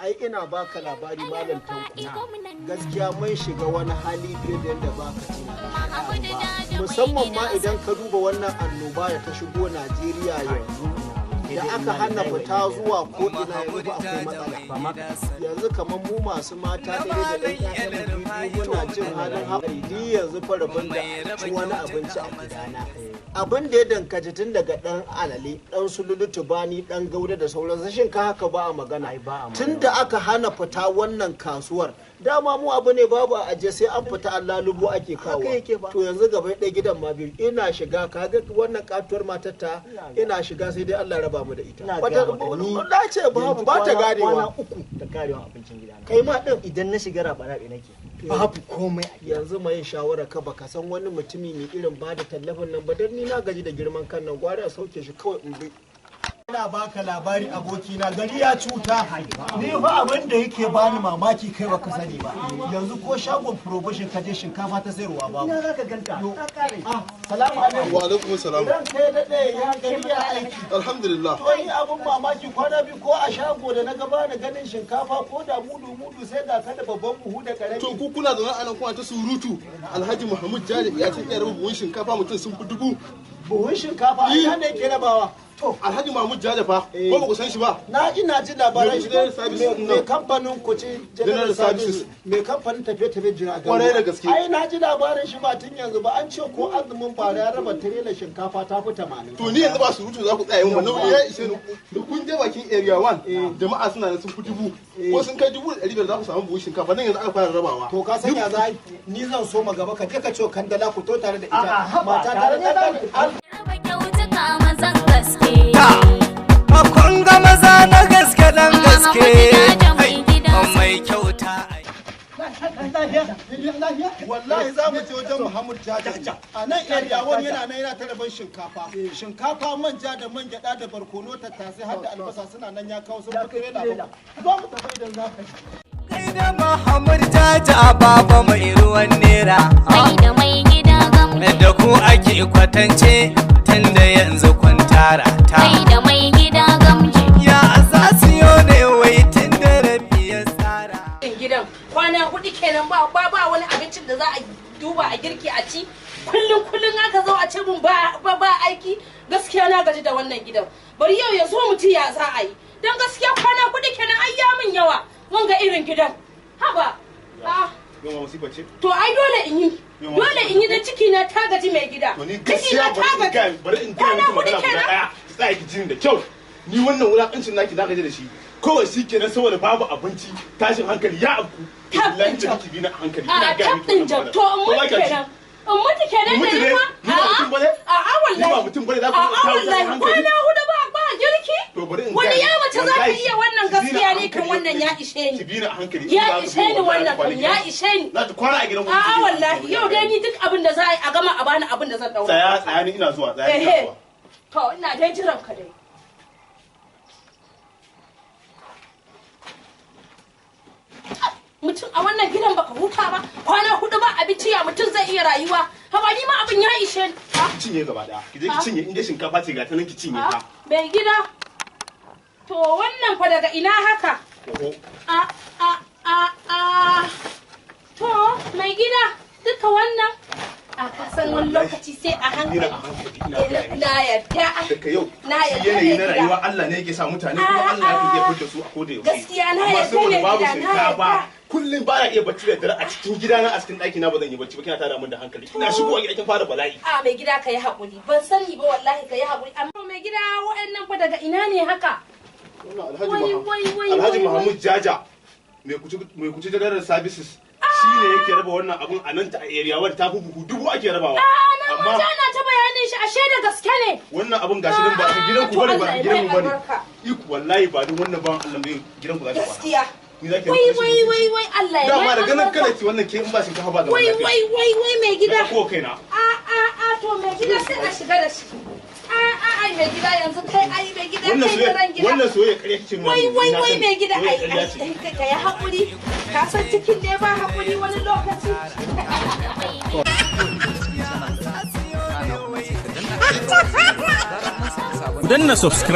Ai ina baka labari, Malam Tanko, gaskiya mun shiga wani hali fiye da yadda baka tunani, musamman ma idan ka duba wannan annoba da ta shigo Najeriya yanzu da aka hana fita zuwa ko ina. Yanzu ba akwai matsala. Yanzu kamar mu masu mata ɗaya da ɗan ƴaƴan biyu, muna jin halin haƙari. Ni yanzu fa rabon da ci wani abinci a gidana, abin da ya dankaci tun daga ɗan alale, ɗan sululu, tubani, ɗan gauda da sauransu, shin ka haka ba a magana. Tun da aka hana fita wannan kasuwar, dama mu abu ne babu a aje, sai an fita an lalubo ake kawo. To yanzu gaba ɗaya gidan ma biyu ina shiga, kaga wannan katuwar matar ta ina shiga, sai dai Allah raba mu da ita. Wata na ce babu, ba ta ganewa. Kwana 3 da karewa abincin gidana. Kai ma din? Idan na shiga raba rabe nake, babu komai a gida. Yanzu mai shawara ka, baka san wani mutumi mai irin ba da tallafin nan ba? Dan ni na gaji da girman kan nan, gwara a sauke shi kawai in bi. Ina baka labari, abokina, gari ya cuta. Ni fa abin da yake bani mamaki, kai baka sani ba, yanzu ko shagon provision ka je, shinkafa ta sayarwa babu. Ina zaka ganta? Ta kare. Ah, salamu alaikum. Wa alaikum salam. Ran kai daɗe, ya gari, ya aiki? Alhamdulillah. To ni abin mamaki, kwana biyu ko a shago da na gaba da ganin shinkafa ko da mudu mudu, sai ga ka da babban buhu da karami. To ku kuna zaune a nan kuna ta surutu. Alhaji Muhammad Jari ya ce iya raba buhun shinkafa mutum sun fi 1000. Buhun shinkafa a ina ne ke rabawa? To Alhaji Muhammad Jaja fa, ko ba ku san shi ba? Na ina ji labaran Mai shi. General Services Mai nan. kamfanin kuci General General Services. Services. Mai kamfanin tafiye-tafiye jiragen Kwarai ruwa. da gaske. Ai na ji labarin shi ba tun yanzu ba, an ce ko azumin bara ya raba tirela shinkafa ta fi 80. To ni yanzu ba surutu za ku tsaya yin wannan ya ishe ni. Da kun je bakin Area 1, jama'a suna nan sun fi 1000. Ko sun kai 1500 za ku samu buhun shinkafa, nan yanzu aka fara rabawa. To ka sanya za ni zan so ma gaba, ka je ka ce kandala ku to tare da A'a, ita. haba, Mata tare tare ne za da mu. Raba kyautuka mazan gaske. Kun ga maza na gaske, dan gaske, mai kyauta. Wallahi za mu je wajen Muhammad Jaja a nan Area 1, yana nan yana ta raban shinkafa, shinkafa, manja da man gyada da barkono, tattasai har da albasa suna nan, ya kawo sun fi tirela 7. Zo mu tafi idan za ka yi. Kai da Muhammad Jaja, baba mai ruwan nera. Kai da mai gida gamji. Da ku ake kwatance tunda yanzu kun tara ta. Kai da mai gida gamji. Ya za su yo ne wai tun da rabi ya tsara. Gidan kwana 4 kenan ba wani abincin da za a duba a girki a ci. Kullum kullum aka zo a ce mun ba aiki. Gaskiya na gaji da wannan gidan. Bari yau ya zo mu ci ya za a yi, dan gaskiya kwana 4 kenan ai ya min yawa. Wanga irin gidan, haba, ah. Yau ma musiba ce. To ai dole in yi, dole in yi, da ciki na ta gaji, mai gida. To ni Ciki gaskiya na ta bari in gaji. gaya, bari in gaya Kwana miki hudu magana guda kenan. daya. Ki tsaya ki ji ni da kyau. Ni wannan wulakancin naki zaka je da shi. Kawai shi kenan saboda babu abinci, tashin hankali ya afku. Billahi da kike bi na a hankali. A Ina gaya miki tabɗin wannan jam magana. To in Ko ba mutu kya ji? kenan, in mutu kenan da Mutu ne? yunwa. Ni ba mutum bane? A'a wallahi. Ni ba mutum bane, za ku A'a iya tawo wallahi hankali? Kwana 4 ba girki. To bari in Wani gaya ya miki, mace za ta wallahi iya wannan? ki bi ni Gaskiya a ne kan hankali. wannan ya ishe ni. Ki bi ni a hankali. Ya In za ku ishe ni zo wannan wallahi kan ya ishe ni. Za ta kwana a gidan ku. A'a wallahi, yau dai ni duk abin da za a yi a gama a bani abin da zan daura. Tsaya, tsaya, ni ina zuwa, tsaya, ina Ehe. zuwa. To ina dai jiran ka dai. Mutum a wannan gidan baka huta ba, kwana 4 ba abinci, ya mutum zai iya rayuwa? Haba, ni ma abin ya ishe ni. Ah, Ki cinye gaba daya. Ki je ki cinye, in dai shinkafa ce ga ta nan, ki cinye ta. Mai gida, to wannan fa daga ina haka? Oho. A a a a, to mai gida, duka wannan a kasan wani lokaci sai a Ni na hankali. a hankali, ina gaya miki. Na yarda. Daga yau Na shi yarda, yanayi mai na gida. rayuwa Allah ne yake sa mutane, kuma Allah ya iya fitar su a koda yaushe. Gaskiya na Amma yarda, saboda mai babu gida, na shinkafa, yarda. kullum ba na iya bacci da dare a cikin gidana, a cikin ɗaki na ba zan yi bacci ba, kina tada min da hankali. Ina shigowa gida kin fara bala'i. A mai gida, ka yi haƙuri, ban sani ba wallahi, ka yi haƙuri. Amma mai gida, wa'annan fa daga ina ne haka? Wannan Alhaji Wai, Muhammad, wai, wai, Alhaji wai, Muhammad Jaja mai kuci General Services shi ne yake raba wannan abun a nan ta a Area 1, ta fi buhu 1000 ake rabawa. A na Amma mata na ta bayanin shi, ashe da gaske ne. wannan abun gashi nan ba gidan ku To bane, ba Allah ya gidan mu mai bane. albarka. Iku wallahi ba duk wannan ban Allah bai gidan ku za ta kwana. Gaskiya. Ni zaki Wai raba wai shi. wai wai, Allah ya Dama mai da ganin albarka. kada ki wannan ke in ba shinkafa ba zaman Wai lafiya. wai wai wai, mai gida. Na ko kaina. A a a, to mai gida, sai a shiga da shi. A a, ai mai gida yanzu kai, ai mai gida Wannan kai ran soyayya, gida. wannan soyayya ƙarya kike nuna Wai min, wai na wai sani. mai gida, ai Soyayya ƙarya ce. ai ka yi haƙuri, ka san cikin ne ba haƙuri wani lokaci. Ya za su yo ne wai Ku danna subscribe.